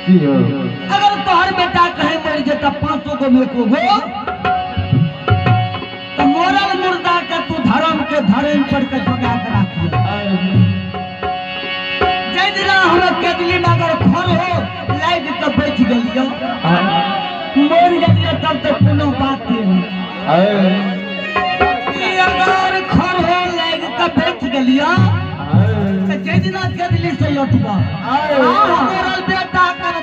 अगर तोहर बेटा कहे मर जेता पांचों गो में एको गो तो मरल मुर्दा के तू धर्म के धरेन पर के जोगा के राखियो। जै दिना हम केदली नगर खर हो लाइट के बैठ गेलियो मर गेलियो तब तो कोनो बात नहीं। अगर खर हो लाइट के बैठ गेलियो तो जै दिना केदली से लौटबा मरल बेटा कर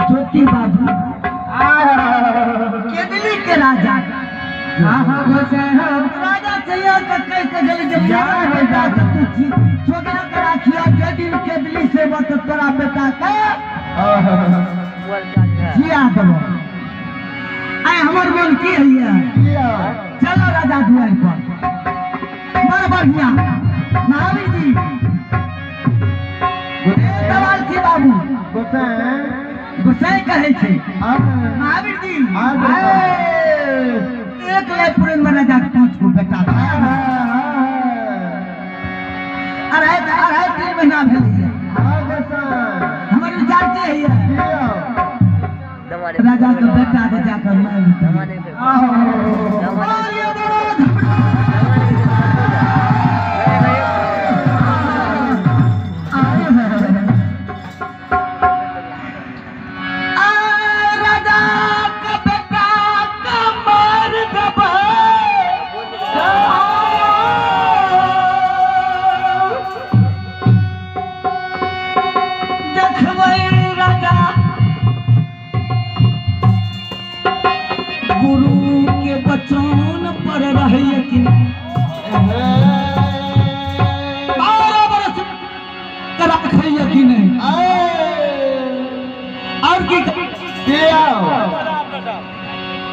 ज्योति बाबू केदली के राजा राजा चाहिए कह के गेल जे बेटा के तू जोगा के राखिया जे दिन केदली से बत तोरा बेटा के जिया देबो। आइ हमर मन की हैया चलो राजा दुआर पर बड़ बढ़िया। महावीर जी सवाल की बाबू गोसाई कहे छै महावीर जी एक ले पुरन में राजा पांच गो बेटा अढ़ाई अढ़ाई 3 महीना भेल हमर विचार के है राजा के बेटा के जाकर मार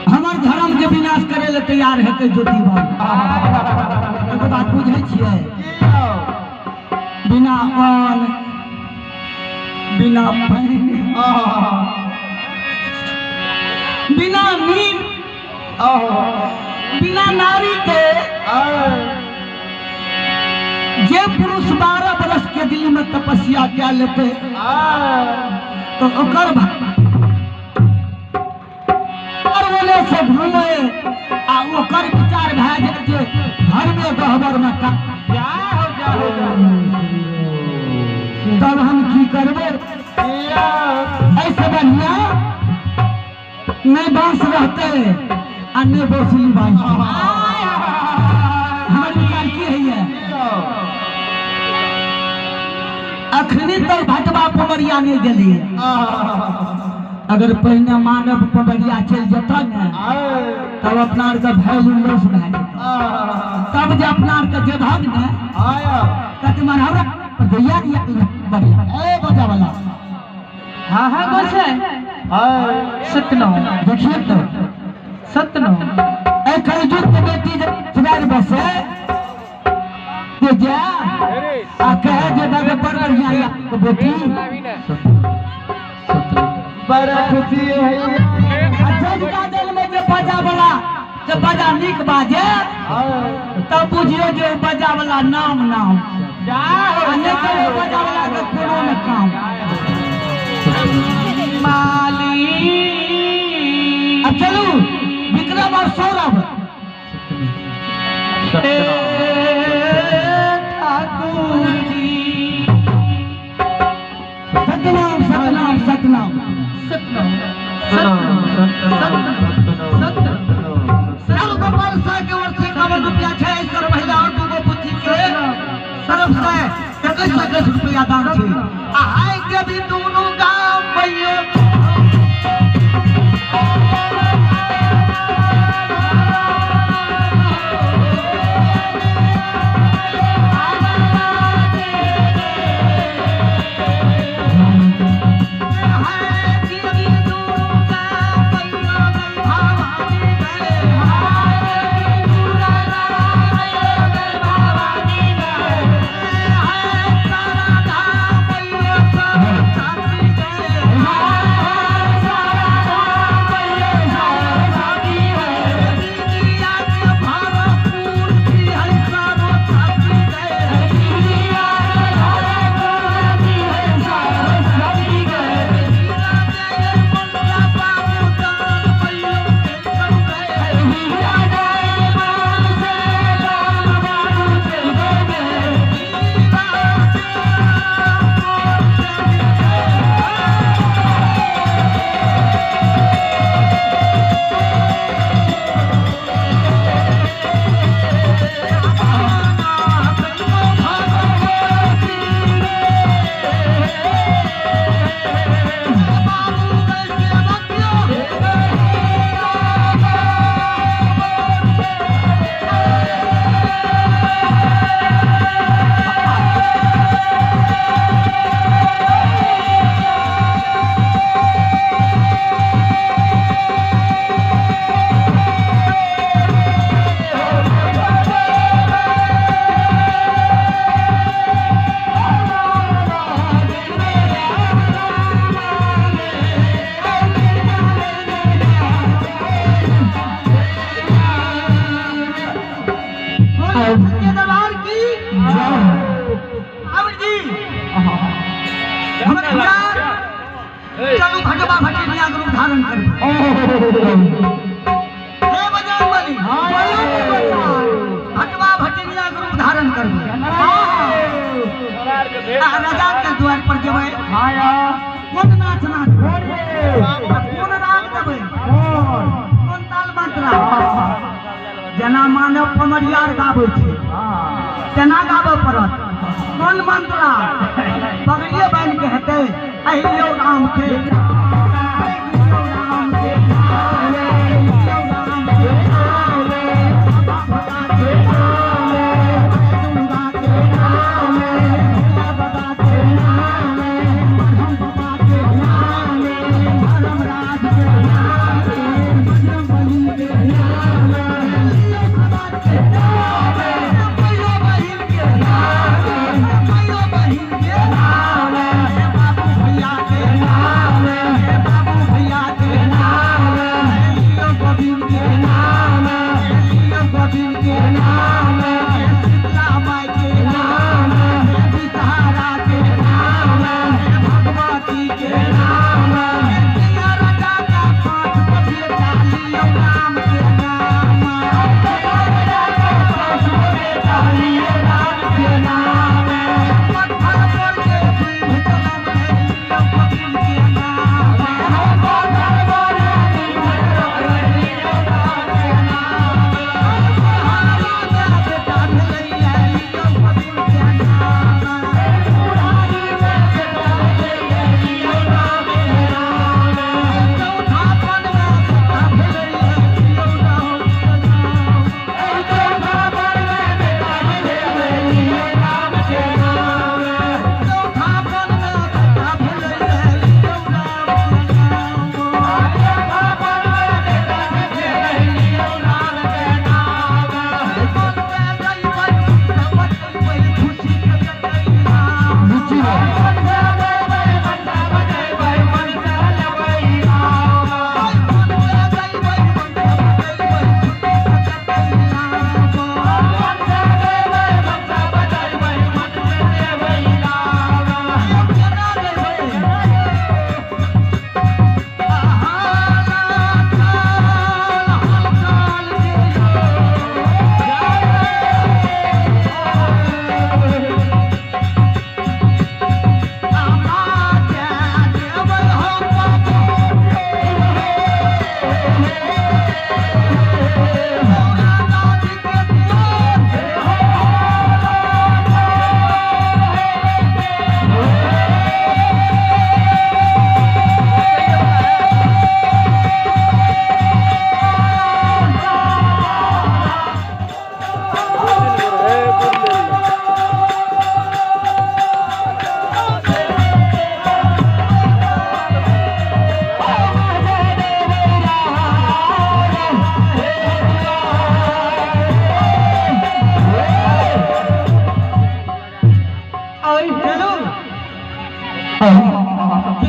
हमर धर्म के विनाश करे ले तैयार हेतै ज्योति बाबू। बात बुझै छियै बिना अन्न बिना पानि बिना नींद बिना नारी के जे पुरुष 12 बरस के दिल्ली में तपस्या क्या लेते तो ओकर से घूमे आ ओकर विचार भए जाय जे घर में गहबर में तब हम की करबै। ऐसे बढ़िया नहीं बांस रहते आ नहीं बौसली बांस। हमर विचार की है अखनी तक भटवा पमरिया नहीं गेलिए। अगर पहिने मानव पमरिया चल जेता ने तब अपना आर के वैल्यू लॉस भए जेतै। तब जे अपना आर के जेबहक ने कते मरहरा दैया बढ़िया ए बजा वाला। हाँ हाँ गोसाई सतनो देखिए तो सतनो ए कलयुग के बेटी जब सुधार बसे ते जा आ कहे जे दादा बड़ बढ़िया बेटी बड़ छियै आ जजका दल में जे बाजा वाला जे बाजा नीक बाजे तब बुझियो जे ओ बाजा वाला नाम नाम आ नहि तऽ ओ बाजा वाला के कोनो ने काम। माली। अब चलू विक्रम और सौरभ। ठाकुर जी। सतनाम सतनाम सतनाम सतनाम सतनाम सतनाम सतनाम। चलू गोपाल शाह के ओर से 51 रुपया छै। एहिसँ पहिले और दूगो बुच्ची के तरफ से 21 रुपया दान छै। आ हाय के भी दुनू गाम भैयो सच्चे दरबार की आवर जी। हमर विचार चलू भटवा भटनिया के रूप धारण करू। हे बजरंगबली भटवा भटनिया के रूप धारण करू। आ राजा के द्वार पर जेबै कोन नाच नाचबै, कोन राग देबै, कोन ताल मात्रा, जेना मानव पमरियार गाबै छै तेना गाबऽ पड़त। कोन मंत्रा पगड़िए बान्हि के हेतै। अहियो राम के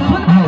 सुन।